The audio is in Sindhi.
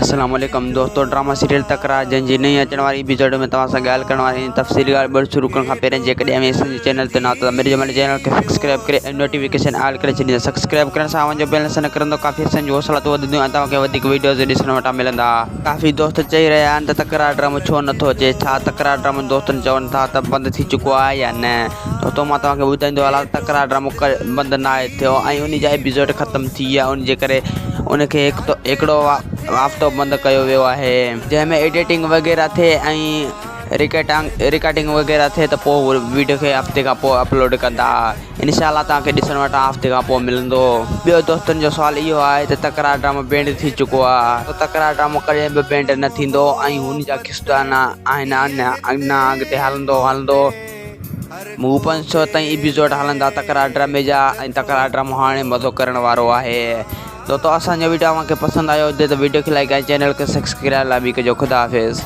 السلام عليڪم دوستو ڊراما سيريل تڪرار جنهن جي نئين اچڻ واري ايپيسوڊ ۾ توهان سان ڳالهه ڪرڻ واري آهيون تفصيلي ڳالهه ٻولهه شروع ڪرڻ کان پهرين جيڪڏهن اوهين اسان جي چينل تي نوان ته ميري جمالي چينل کي سبسڪرائب ڪري ۽ نوٽيفڪيشن آل ڪري ڇڏيندا سبسڪرائب ڪرڻ سان اوهان جو بيلنس نه ڪرندو ڪافي اسان جون حوصلا وڌنديون ۽ توهان کي وڌيڪ ويڊيوز ڏسڻ وٽان ملندا ڪافي دوست چئي رهيا آهن ته تڪرار ڊرامو ڇو نٿو اچي ڇا تڪرار ڊرامو دوستن چون ٿا ته بند ٿي چڪو آهي يا نه دوستو مان توهان کي ٻڌائيندو هلان ته تڪرار ڊرامو بند ناهي ٿيو ۽ ان جا ايپيسوڊ ختم ٿي ويا ان جي ڪري ان کي هڪ هڪڙو هفتو بند ڪيو ويو آهي جنهن ۾ ايڊيٽنگ وغيره ٿئي ۽ رڪيٽانگ رڪارڊنگ وغيره ٿئي ته پوء ويڊيو کي هفتي کان پوء اپلوڊ ڪندا انشاء الله توهان کي ڏسڻ وٽان هفتي کان پوء ملندو ٻيو دوستن جو سوال اهو آهي ته تڪرار ڊرامو بينڊ ٿي چڪو آهي ته تڪرار ڊرامو ڪڏهن به بينڊ نه ٿيندو ۽ هن جا قسط اڃا آهن اڃا اڳتي هلندو هلندو مون 500 تائين ايپيسوڊ هلندا تڪرار ڊرامي جا ۽ تڪرار ڊرامو هاڻي مزو ڪرڻ وارو آهي دوستو اسان جو ويڊيو اوهان کي پسند آيو هجي ته ويڊيو کي لائڪ ۽ چينل کي سبسڪرائب لازمي ڪجو خدا حافظ.